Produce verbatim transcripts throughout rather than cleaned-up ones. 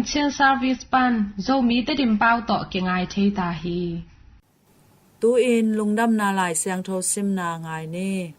Chin Service pan Zomi Tedim pau tawh kingai thei ta hi. Tu-in Lungdamna Lai Siangtho simna ngai ni.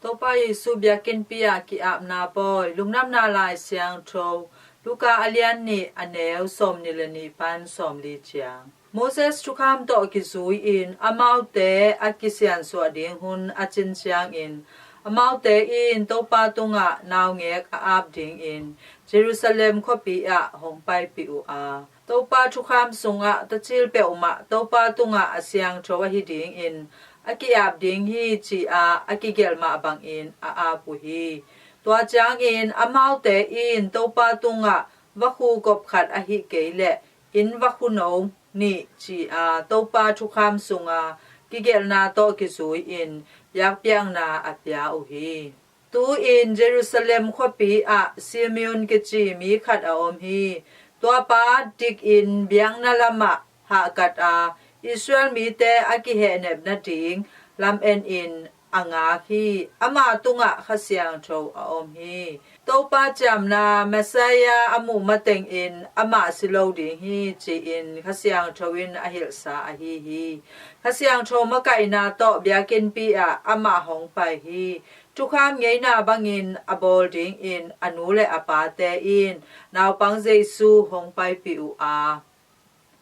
Topa Jesu biakinnpi ah ki-apna pawi. Lungdamna Lai Siangtho Luka a lian nih, a neu sawmnih le nih pan sawmli ciang. Moses thukham tawh kizui-in amaute a kisiansuah ding hun a cin ciangin, amaute in Topa tungah naungek a ap dingin Jerusalem khuapi ah hong paipih uh a, Topa thukham sungah tacil peuhmah Topa tungah a siangtho ahi dingin a ki-ap ding hi, ci-a a kigelh mah bangin a ap uh hi. Tua ciangin amaute in Topa tungah vakhu kop khat ahih kei leh inn vakhu no nih, ci-a Topa thukham sunga kigelhna tawh kizui-in biakpiakna a pia uh hi. Tu-in Jerusalem khuapi ah Simeon kici mi khat a om hi. Tua pa dikin biakna lamah hahkat a, Israel mite a kihehnep nading lamen in a ngak hi. Ama tungah Kha Siangtho a om hi. Topa ciamna Messiah a muh matengin amah si lo ding hi, ci-in Kha Siangtho in a hilhsa ahi hi. Kha Siangtho makaihna tawh biakinnpi ah amah hong pai hi. Thukham ngeina bangin a bawl dingin a nu le a pate in naupang Jesu hong paipih uh a,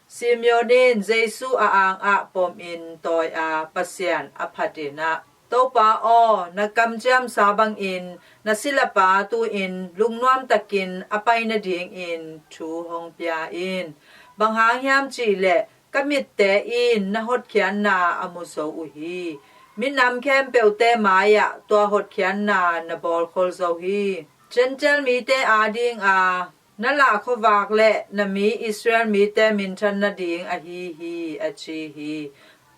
Simeon in Jesu a angah pomin tawi a, Pasian a phatin ah, Topa aw, na kamciamsa bangin na silapa tu-in lungnuam takin a pai nadingin thu hong pia in. Bang hang hiam cihleh ka mitte in na hotkhiatna a mu zo uh hi. Minam khempeuhte mai-ah tua hotkhiatna na bawlkhol zo hi. Gentile mite adinga na lah khuavak le na mi Israel mite minthan nading ahi hi, a ci hi.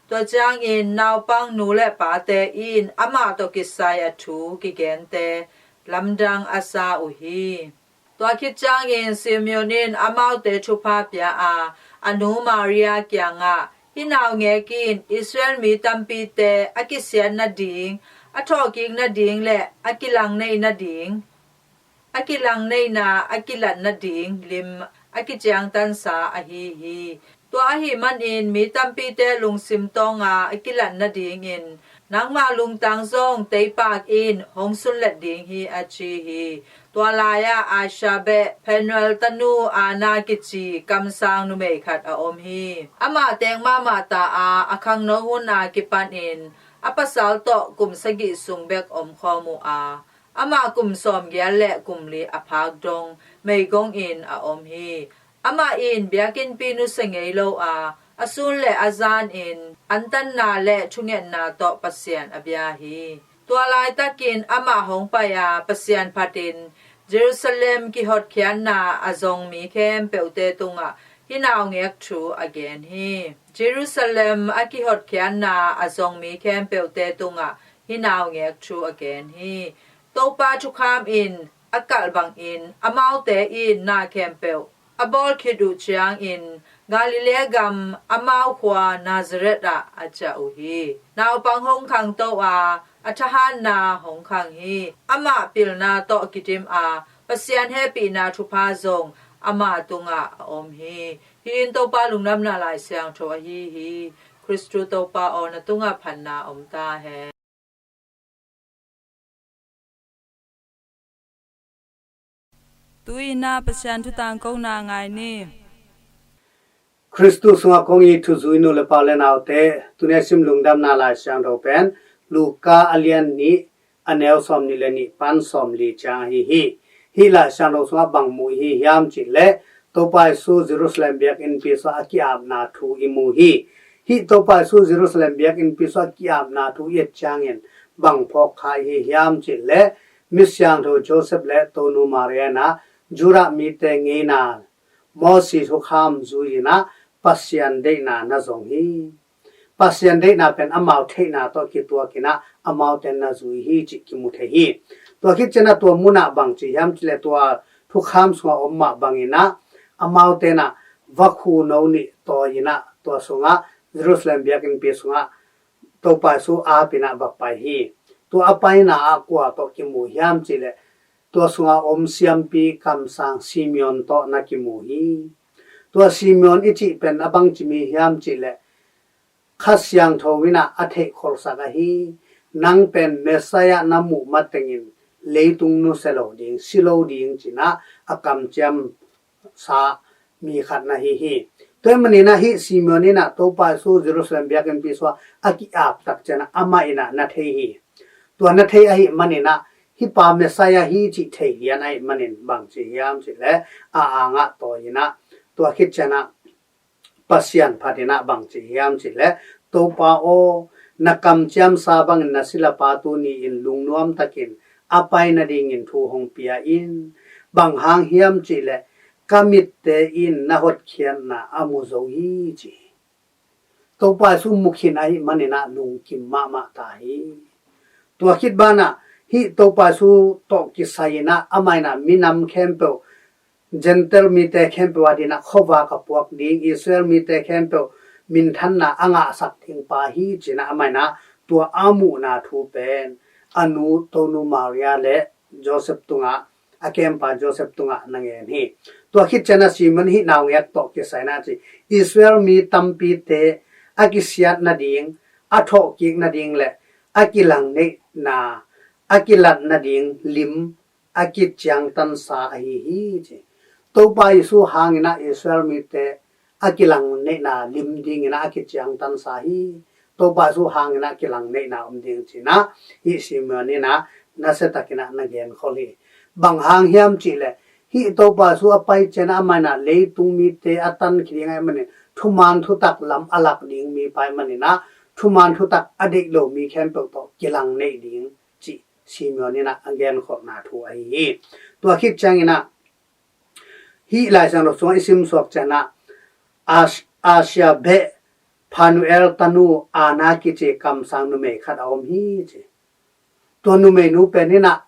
Tua ciangin naupang nu le pate in amah tawh kisai a thu kigente lamdang a sa uh hi. Tua khit ciangin Simeon in amaute thupha pia a, a nu Maria kiangah, hih naungek in Israel mi tampite a kisiat nading, a thawhkik nading le a kilangneih nading, a kilangneihna a kilat nading lim a kiciangtansa ahi hi. Tua ahih manin mi tampite lungsim tawnga a kilat nadingin nangmah lungtang zong teipak in hong sunlet ding hi, a ci hi. Tua lai-ah Asher beh Phanuel tanu Anna kici kamsang numei khat a om hi. Amah teek mahmah ta a, a khangno hun a kipanin a pasal tawh kum sagih sung bek omkhawm uh a, amah kum sawmgiat le kum li a phak dong meigongin a om hi. Amah in biakinnpi nusia ngei lo a, a sun le a zanin antanna le thungetna tawh Pasian a bia hi. Tua laitakin amah hong pai a, Pasian phatin Jerusalem kihotkhiatna a zong mi khempeuhte tungah hih naungek thu a gen hi. Jerusalem a kihotkhiatna a zong mi khempeuhte tungah hih naungek thu a gen hi. Topa thukham in a kalh bangin amaute in na khempeuh a bawl khit uh ciangin Galilee gam amau khua Nazareth ah a ciah uh hi. Naupang hong khangto a, a thahatna hong khang hi. Amah pilna tawh kidim a, Pasian hehpihna thupha zong ama tungah a om hi. Hih in Topa Lungdamna Lai Siangtho ahi hi. Khristu Topa aw, na tungah phatna om ta hen. Tu-in ah Pasian thu tangkona ngai ni. Khristu sungah kong it thuzui nu le pa le naute, tuni a sim Lungdamna Lai Siangtho pen Luka a lian nih, a neu sawmnih le nih pan sawmli ciang ahi hi. Hih Lai Siangtho sungah bang mu i hi hiam cihleh, Topa Jesu Jerusalem biakinnpi sungah a ki-apna thu i mu hi. Hih Topa Jesu Jerusalem biakinnpi sungah a ki-apna thu i et ciangin bang phawk kha i hi hiam cihleh, mi siangtho Joseph le Tonu Maria in ah Judah mite ngeina Moses thukham zui in ah Pasian deihna na zong hi. Pasian deihna pen amau theihna tawh kituakin ah amaute na zui hi cih kimu thei hi. Tua khit ciangin ah tua munah bang ci hiam cihleh, tua thukham sungah om mah bangin ah amaute in ah vakhu no nih tawi in ah tua sungah Jerusalem biakinnpi sungah Topa Jesu ap in ah va pai hi. Tua a paina ah kua tawh kimu hiam cihleh, tua sunga om siampi kamsang Simeon tawh na kimu hi. Tua Simeon i cih pen a bangci mi hiam cihleh, Kha Siangtho in ah a theihkholhsak ahi, nang pen Messiah na muh matengin leitung nusia lo ding, si lo ding ci-in ah a kamciam sa mi khat na hi hi. Tua ahih manin ah hih Simeon in ah Topa Jesu Jerusalem biakinnpi sungah a ki-ap tak ciangin ah amah in ah na thei hi. Tua na thei ahih manin ah hih pa Messiah hi cih thei lian ahih manin bangci hiam cihleh a angah tawi in ah tua khit ciangin ah Pasian phat in ah bangci hiam cihleh, Topa aw, na kamciamsa bangin na silapa tuni-in lungnuam takin a pai nadingin thu hong pia in. Bang hang hiam cihleh, ka mitte in na hotkhiatna a mu zo hi ci hi. Topa Jesu mu khin ahih manin ah lungkim mahmah ta hi. Tua khit banah hih Topa Jesu tawh kisai in ah amah in ah minam khempeuh, Gentile mite khempeuh adingin ah khuavak a puak ding, Israel mite khempeuh minthanna a ngahsak ding pa hi ci-in ah amah in ah tua a muhna thu pen a nu, Tonu Maria le Joseph tungah, a kempa Joseph tungah na ngen hi. Tua khit ciangin ah Simeon hih naungek tawh kisai in ah ci, Israel mi tampite a kisiat nading, a thawhkik nading le a kilangneihna, a kilat nading lim a kiciangtansa ahi hi ci. Topa Jesu hangin ah Israel mite a kilangneihna lim dingin ah a kiciangtansa hi. Topa Jesu hangin ah kilangneihna om ding ci-in ah hih Simeon in ah nasia takin ah na genkhol hi. Bang hang hiam cihleh, hih Topa Jesu a pai ciangin ah amah in ah leitung mite a tankhia ding ahih manin thuman thutak lam a lak ding mipa ahih manin ah thuman thutak a deih lo mi khempeuh tawh kilangneih ding cih Simeon in ah a genkholhna thu ahi hi. Tua khit ciangin ah hih Lai Siangtho sungah i simsuak ciangin ah As-, Asia beh Phanuel tanu Anna kici kamsang numei khat a om hi ci. Tua numeinu pen in ah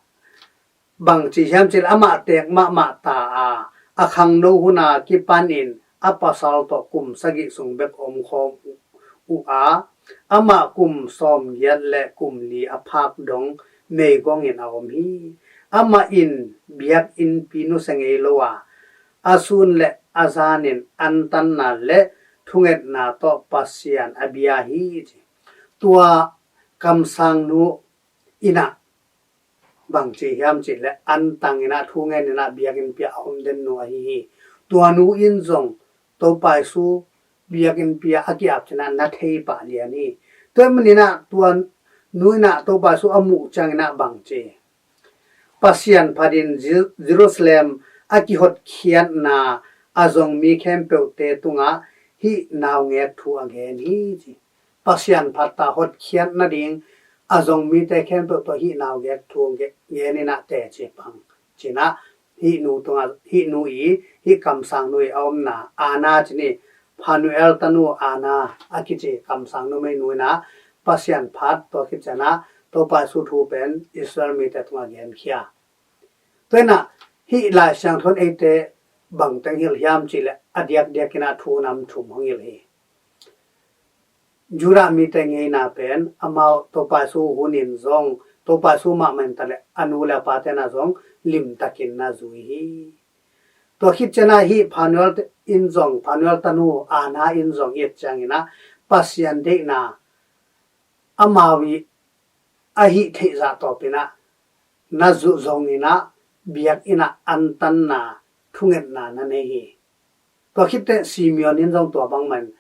bangci hiam cihleh amah teek mahmah ta a, a khangno hun a kipanin a pasal tawh kum sagih sung bek omkhawm uh a, amah kum sawmgiat le kum li a phak dong meigongin a om hi. Amah in biakinnpi nusia ngei lo a, a sun le a zanin antanna le thungetna tawh Pasian a bia hi ci. Tua kamsangnu in ah bangci hiam cihleh antang in ah thungen in ah biakinnpi ah a om den nu ahi hi. Tua nu in zong Topa Jesu biakinnpi ah a ki-ap ciangin ah na thei pah lian hi. Tua ahih manin ah tua nu in ah Topa Jesu a muh ciangin ah bangci, Pasian phatin Jer-, Jerusalem a kihotkhiatna a zong mi khempeuhte tungah hih naungek thu a gen hi ci. Pasian phat a hotkhiat nading a zong mite khempeuh tawh hih naungek thu ge-, gen in ah teci pang ci-in ah hih nu tungah, hih nu i, hih kamsangnu i a omna Anna ci ni, Phanuel tanu Anna a kici kamsang numeinu in ah Pasian phat, tua khit ciangin ah Topa Jesu thu pen Israel mite tungah genkhia. Tua in ah hih Lai Siangtho in eite bangteng hilh hiam cihleh a diakdiak in ah thu nam thum hong hilh hi. Judah mite ngeina pen amau Topa Jesu hun in zong, Topa Jesu mahmah in ta le a nu le a pate in ah zong limtakin na zui hi. Tua khit ciangin ah hih Phanuel in zong, Phanuel tanu Anna in zong i et ciangin ah Pasian deihna amau i a hih theih zah tawpin ah na zuh zongin ah biakinn ah antanna thungetna na nei hi. Tua khit teh Simeon in zong tua bangmah in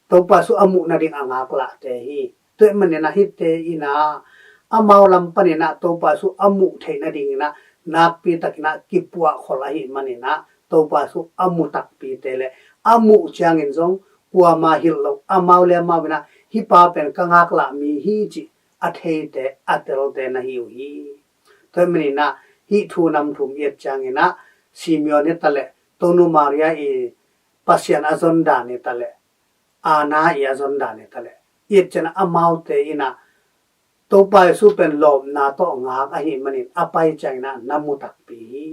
Topa Jesu a muh nading a ngaklah te hi. Tua ahih manin ah hihte in ah amau lam panin ah Topa Jesu a muh theih nadingin ah nakpi takin ah kipuahkholh ahih manin ah Topa Jesu a mu takpite le a muh ciangin zong kuamah hilh loh, amau le amau in ah hih pa pen ka ngaklah mi hi cih a theite, a telte na hi uh hi. Tua ahih manin ah hih thu nam thum i et ciangin ah Simeon i ta le, Tonu Maria i Pasian a zon dan i ta le, Anna i a zon dan i ta le, i et ciangin ah amaute in ah Topa Jesu pen lawpna tawh ngak ahih manin a pai ciangin ah na mu takpi hi.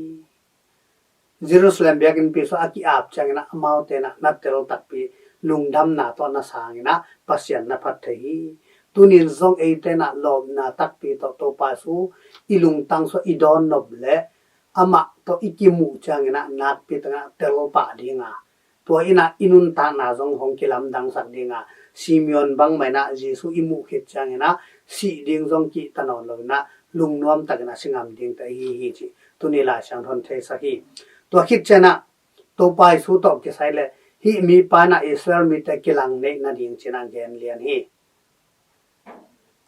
Jerusalem biakinnpi sungah a ki-ap ciangin ah amaute in ah na tel takpi, lungdamna tawh na sang in ah Pasian na phat thei hi. Tuni in zong eite in ah lawpna takpi tawh Topa Jesu i lungtang sungah i dawn nop le amah tawh i kimuh ciangin ah nakpi takin ah telpah ding a, tua in ah i nuntakna zong hong kilamdangsak ding a, Simeon bangmah in ah Jesuh i muh khit ciangin ah sih ding zong kihta nawn lo in ah lungnuam takin a si ngam dingte ahi hi cih tuni Lai Siangtho in theisak hi. Tua khit ciangin ah Topa Jesuh tawh kisai leh hih mipa in ah Israel mite kilang neih nading ci-in ah gen lian hi.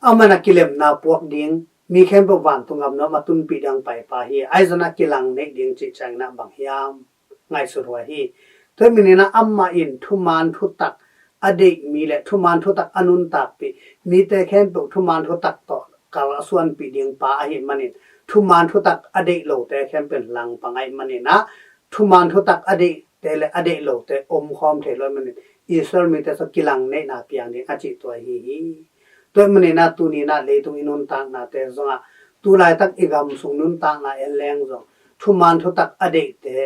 Amah in ah kilemna puak ding, mi khempeuh vantung gam nuam a tunpih ding paipa hi. Ahi zongin ah kilang neih ding cih ciangin ah bang hiam ngaihsut huai hi. Tua ahih manin ah amah in thuman thutak a deih mi leh thuman thutak a nuntakpih, mite khempeuh thuman thutak tawh kal a suanpih ding pa ahih manin thuman thutak a deih lote khempeuh in langpang ahih manin ah thuman thutak a deihte leh a deih lote omkhawm thei lo ahih manin Israel mite tawh kilang neihna piang ding a cih tua ahi hi. Tua ahih manin ah tuni in ah leitung i nuntaknate zongah, tu laitak i gam sung nuntakna en leng zong thuman thutak a deihte,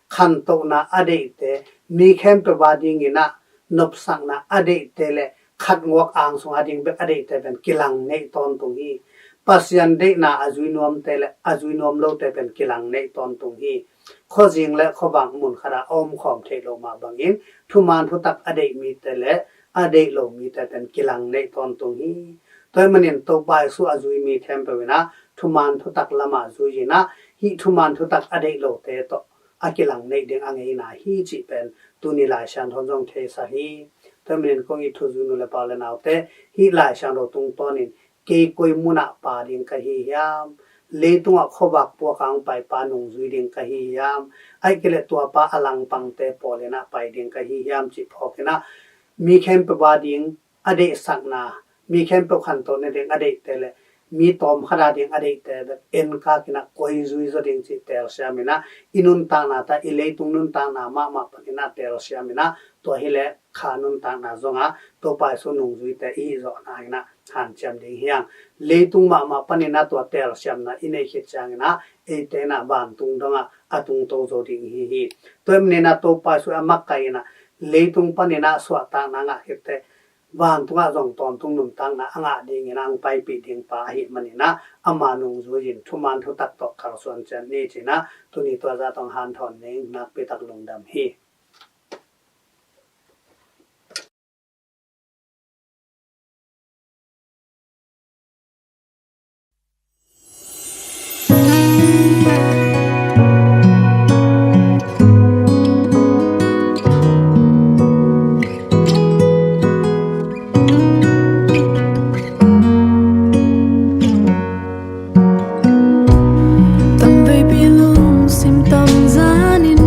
khantohna a deihte, mi khempeuh a dingin ah nopsakna a deihte leh khatnguak ang sung a ding bek a deihte pen kilang neih tawntung hi. Pasian deihna a zui nuamte leh a zui nuam lote pen kilang neih tawntung hi. Khuazing leh khuavak mun khat ah a omkhawm theih loh mah bangin thuman thutak a deih mite leh a deih lo mite pen kilang neih tawntung hi. Tua ahih manin Topa Jesuh a zui mi khempeuh in ah thuman thutak lamah zui in ah, hih thuman thutak a deih lote tawh a kilang neih ding a ngeina hi cih pen tuni Lai Siangtho in zong theisak hi. Tua ahih manin kong it thuzui nu leh pa leh naute, hih Lai Siangtho tungtawnin kei koi munah pa ding ka hi hiam? Leitungah khuavak puak a hong paipa nungzui ding ka hi hiam? Ahih kei leh tuapa a langpangte pawl in ah pai ding ka hi hiam cih phawk in ah mi khempeuh a ding a deihsakna, mi khempeuh khantoh nading a deihte leh mi tawmkhat a ding a deihte bek enkak in ah koi zui zaw ding cih telsiam in ah, i nuntakna tawh i leitung nuntakna mahmah panin ah telsiam in ah, tua hi leh kha nuntakna zongah Topa Jesuh nungzuite i hih zawhna in ah hanciam ding hi hang. Leitung mahmah panin ah tua telsiamna i neih khit ciangin ah eite in ah vantung dongah a tungto zo ding i hi hi. Tua ahih manin ah Topa Jesuh a makaih in ah leitung panin ah suahtakna ngah khit teh vantungah zong tawntung nuntakna a ngah dingin ah hong paipih ding pa ahih manin ah ama nungzui in thuman thutak tawh kalsuan ciat ni ci-in ah tuni tua zah tawh hanthawn ning. Nakpi tak lungdam hi. Tamveipi lungsim tamzanin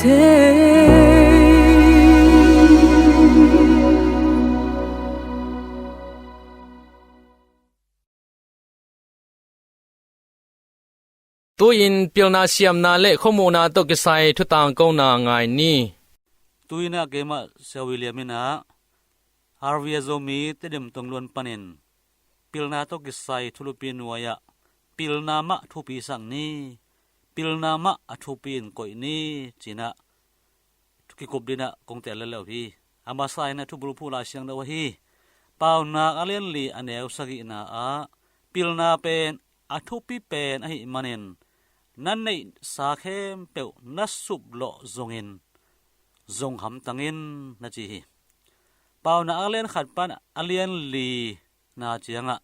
thei. Tu-in pilna siamna le khuamuhna tawh kisai thutang kona ngai ni. Tu-in ah keimah Sia William in ah R V A Zomi Tedim Tongluan panin pilna tawh kisai thulupi nuai-ah pilna mah thupi sak ni, pilna mah a thupi in koih ni ci-in ah kikup dingin ah kong tel lel uh hi. A masa in ah thubulphuh Lai Siangtho ahi Paunak a lian li a neu sagihna ah pilna pen a thupi pen ahih manin na neihsa khempeuh na suplawh zongin zong hamtang in na ci hi. Paunak a lian khat pan a lian li na ciangah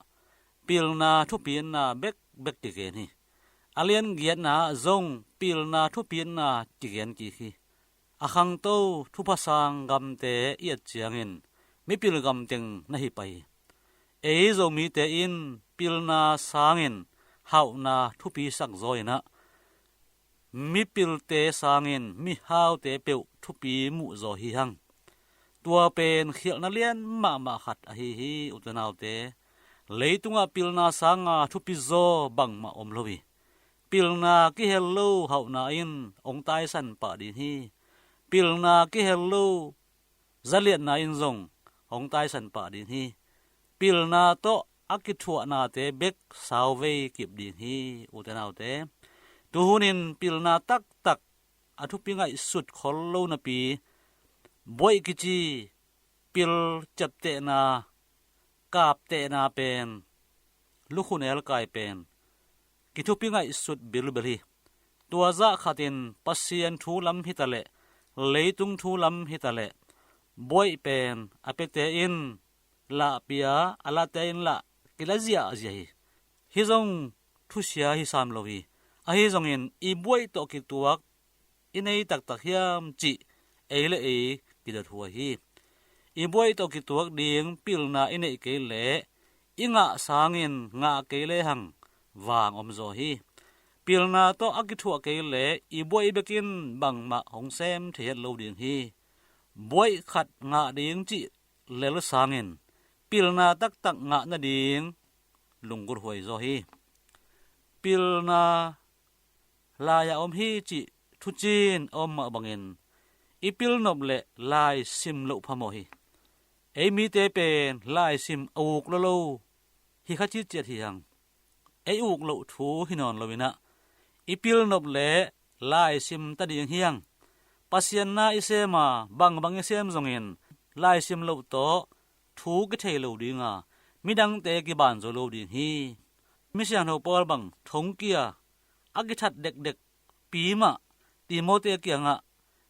pilna thupina bekbek kigen hi. A lian giatna ah zong pilna thupina kigen kik hi. A khangto thupha sang gamte i et ciangin mipil gam teng na hi pah hi. Ei Zomite in pilna sangin hauhna thupi sak zaw in ah mipilte sangin mihaute peuh thupi muh zaw hi hang. Tua pen khialhna lian mahmah khat ahi hi, ute naute. Leitungah pilna sanga thupi zaw bangmah om lo hi. Pilna kihel lo hauhna in hong taisan pah ding hi. Pilna kihel lo zaliatna in zong hong taisan pah ding hi. Pilna tawh a kithuahnate bek sauvei kip ding hi, ute naute. Tuhunin pilna taktak a thupi ngaihsut khol lo napi buaih kici pil ciaptehna, kaptehna pen, lukhun elkai pen kithupi ngaihsut bilbel hi. Tua zah khatin Pasian thu lam hitaleh, leitung thu lam hitaleh buaih pen a piate in lahpia, a late in lah kila ziahziah hi. Hih zong thusia hi sam lo hi. Ahi zongin i buaih tawh kituak i nei taktak hiam cih ei le ei kidot huai hi. I buaih tawh kituak ding pilna i neih kei leh i ngah sangin ngah kei lehang vang om zaw hi. Pilna tawh a kithuah kei leh i buaih bekin bangmah hong sem thei het lo ding hi. Buaih khat ngah ding cih lel sangin pilna taktak ngah nading lunggulh huai zaw hi. Pilna lai-ah om hi cih thuciin a om mah bangin i pilnop le lai sim loh phamawh hi. Ei mite pen lai sim a uk lolo hi kha citciat hi hang. Ei uk loh thu hi nawn lo in ah i pilnop le lai sim ta ding hi hang. Pasian na i sem a, bangbang i sem zongin lai sim loh tawh thu kithei lo ding a, midangte kiban zo lo ding hi. Misiangtho Paul bang thongkia a kithat dekdek pi mah Timote kiangah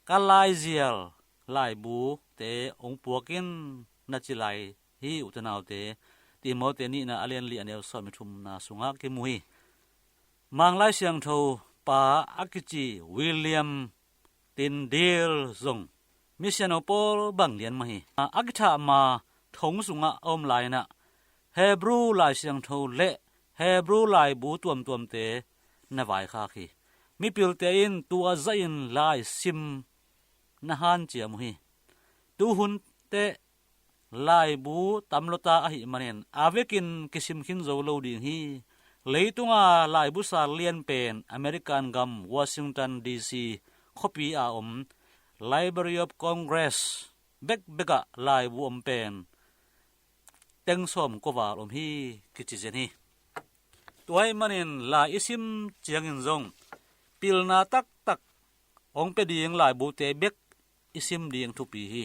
ka laizial laibute hong puak in na ci lai hi, ute naute. Timote nihna a lian li a neu sawm le thumna sungah kimu hi. Mang Lai Siangtho pa a kici William Tyndale zong misiangtho pawl bang lian mah hi. A kithah ma thong sungah a om lai-in ah Hebrew Lai Siangtho le Hebrew laibu tuamtuamte na vaikhak hi. Mipilte in tua zahin lai sim na hanciam uh hi. Tuhun teh laibu tam lota ahih manin a vekin kisim khin zo lo ding hi. Leitunga laibu sal lian pen American gam Washington D C khuapi a om Library of Congress bekbekah laibu om pen teng sawm kuaval om hi kici zen hi. Tua ahih manin lai i sim ciangin zong pilna taktak hong pia ding laibute bek i sim ding thupi hi.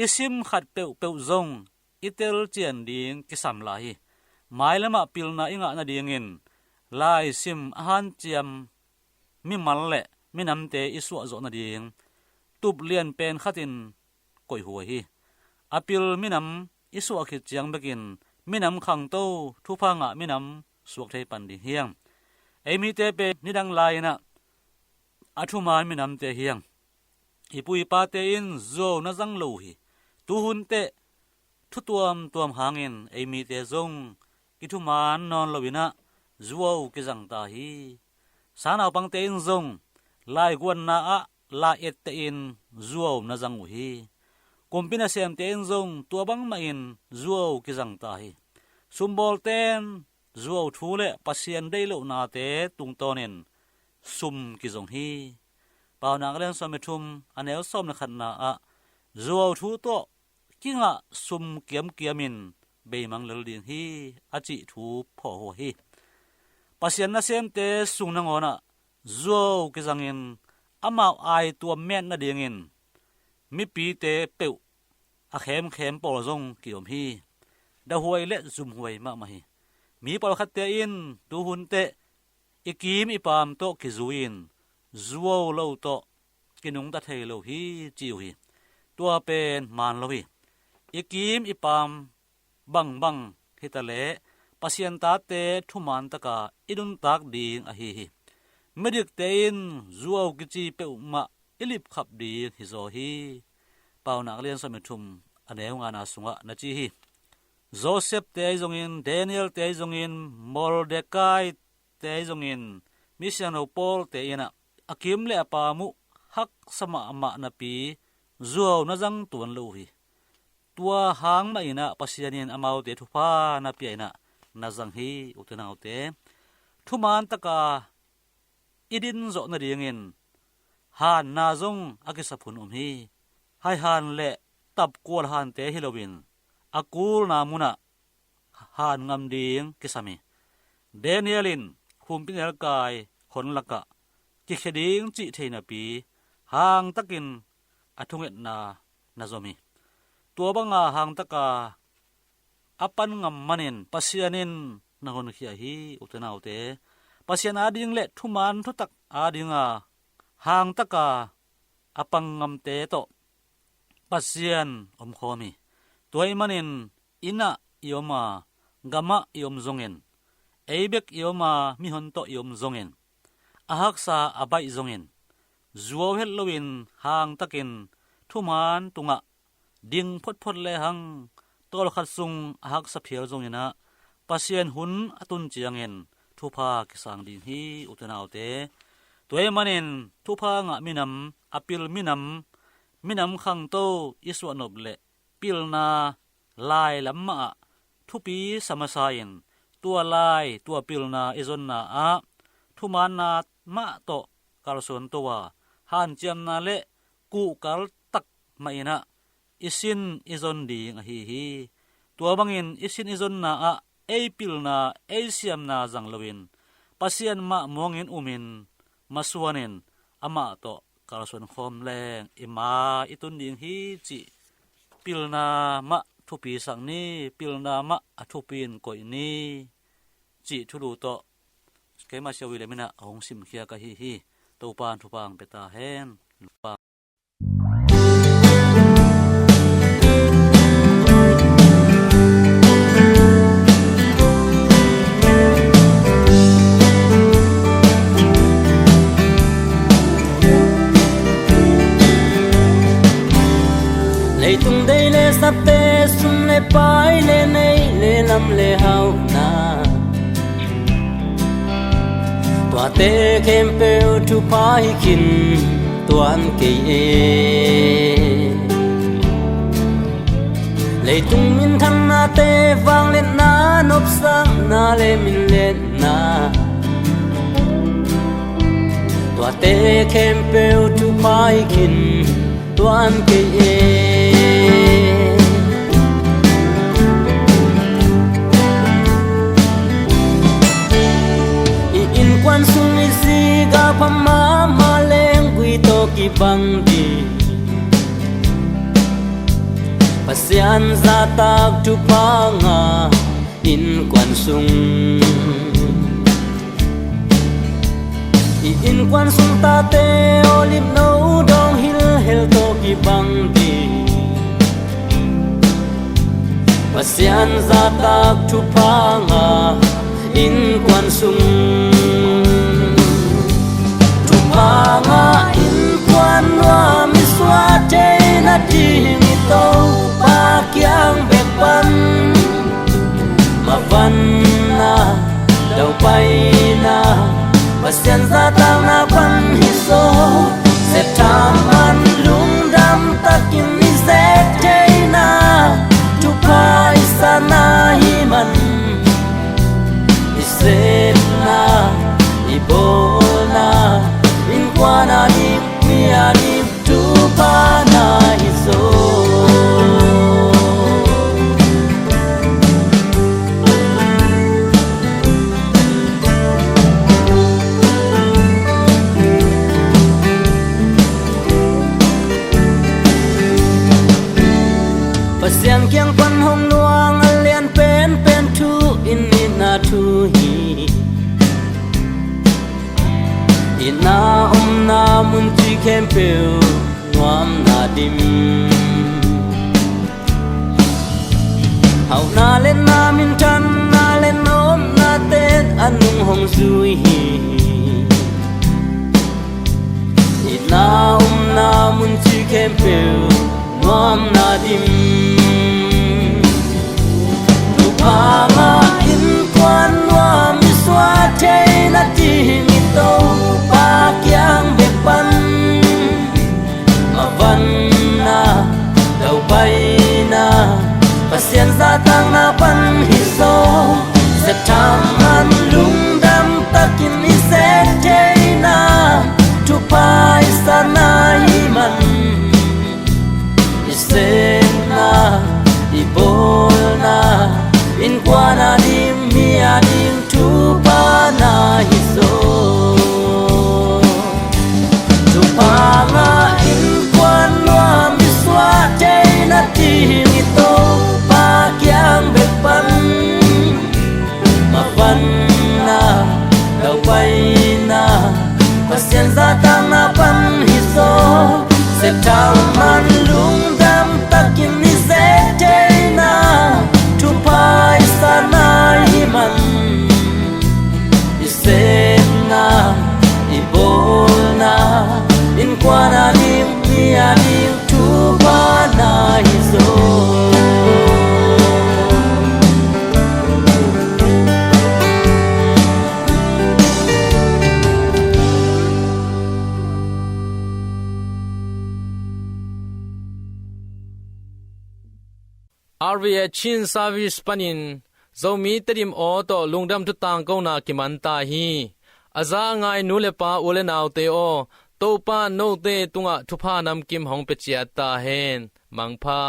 I sim khat peuhpeuh zong i telcian ding kisam lai hi. Mailamah pilna i ngah nadingin lai sim a hanciam mimal le minamte i suahzawh nading tup lian pen khatin koih huai hi. A pil minam i suah khit ciang bekin minam khangto thupha ngah minam suak thei pan ding hi hang. Ei mite pen nidang lai-in ah a thuman minamte hi hang. I pu i pate in zuau na zang lo uh hi. Tuhun teh thu tuamtuam hangin ei mite zong kithuman nawn lo-in ah zuau kizang ta hi. Sangnaupangte in zong laiguanna ah la-ette in zuau na zang uh hi. Kumpi nasemte in zong tua bangmahin zuau kizang ta hi. Sumbawlte in zuau thu le Pasian deih lohnate tungtawnin sum kizong hi. Paunak a lian sawm le thum, a neu sawm le khatna ah zuau thu tawh kingah sum kiamkiamin beimang lel ding hi, a cih thu phawh uh hi. Pasian nasemte sung nangawnah zuau kizangin amau aituam met nadingin mipite peuh a khemkhem pawl zong ki-om hi. Dahuai le zumhuai mahmah hi. Mi pawlkhatte in tuhun teh i kim i paam tawh kizui-in zuau lo tawh kinungta thei lo hi, ci uh hi. Tua pen man lo hi. I kim i paam bangbang hitaleh Pasian tate thuman taka i nuntak ding ahi hi. Midikte in zuau kici peuhmah i lipkhap ding hizaw hi. Paunak a lian sawm le thum, a neu ngana sungah na ci hi. Joseph-te ahi zongin, Daniel-te ahi zongin, Mordecai-te ahi zongin, misiangtho Paul-te inah a kim le a paam uh haksa mahmah napi zuau na zang tuan lo uh hi. Tua hang mah inah Pasian in amaute thupha na pia inah na zang hi, ute naute. Thuman taka i din zawh nadingin hanna zong a kisap hun om hi. Haihan le tapkual hante hi loin a kulna munah han ngam ding kisam hi. Daniel in humpinelkai khon lakah kikhia ding cih thei napi hangtakin a thungetna na zom hi. Tua banga hangtaka a pan ngam manin Pasian in na honkhia hi, ute naute. Pasian ading le thuman thutak adinga hangtaka a pang ngamte tawh Pasian omkhawm hi. Tua ahih manin innah i om a, gamah i om zongin, ei bek i om a, mihon tawh i om zongin, a haksa a baih zongin, zuau het loin hangtakin thuman tungah ding photphot lehang tawlkhat sung a haksa phial zonginah Pasian hun a tun ciangin thupha kisang ding hi, ute naute. Tua ahih manin thupha ngah minam, a pil minam, minam khangto i suahnop le pilna lai lam mahah thupi sa masa in, tua lai, tua pilna i zonna ah thumanna mah tawh kalsuan to a, hanciamna le kuhkal tak mah inah i sin i zon ding ahi hi. Tua bangin i sin i zonna ah ei pilna, ei siamna zang loin Pasian mah muangin umin masuanin amah tawh kalsuan khawm leng i ma i tun ding hi, cih pilna mah thupi sak ni, pilna mah a thupi in koih ni, cih thulu tawh keimah Sia William inah a hong simkhia ka hi hi. Topa in thupha hong pia ta hen. Leitung dei le sapte, sum le pai le neih le lam le hauhna, tuate khempeuh thupha hi khin tuan kei e. Leitung minthannate, vangliatna, nopsakna le minliatna, tuate khempeuh thupha hi khin tuan kei e. I innkuan sung i zi galpha mahmah leng gui tawh kibang ding, Pasian zahtak thupha ngah innkuan sung. I innkuan sung tate olive no dawng hilhhel tawh kibang ding, Pasian zahtak thupha ngah innkuan sung. Thupha ngah innkuan nuam i suah thei nading i Topa kiang bek pan mavanna, daupaina, Pasian zahtakna pan hi zaw. Septha Nuamna dim, hauhna le na minthanna le nawmna ten a nung hong zui hi. Itna umna mun ci khempeuh nuamna dim, thupha ngah innkuan nuam i suah theihna ding i Topa kiang bek pan mavanna, daupaina, Pasian zahtakna pan hi zaw. Siatham man lungdam takin i zet theihna thupha i sana hi man, i sepna, i bawlna, innkuan a ding, mi a ding thupha na hi zaw. Thupha ngah innkuan nuam i suah theihna ding i Topa kiang bek pan mavanna, daupaina, Pasian zahtakna pan hi zaw. Siatham man lungdam takin i zet theihna thupha i sana hi man, i sepna, i bawlna, innkuan a ding, mi a ding thupha na hi zaw. R V A Chin Service panin Zomi Tedim aw tawh lungdam thu tangkona kiman ta hi. A za a ngai nu le pa, u le naute aw, Topa note tungah thupha namkim hong pia ciat ta hen. Mangpha.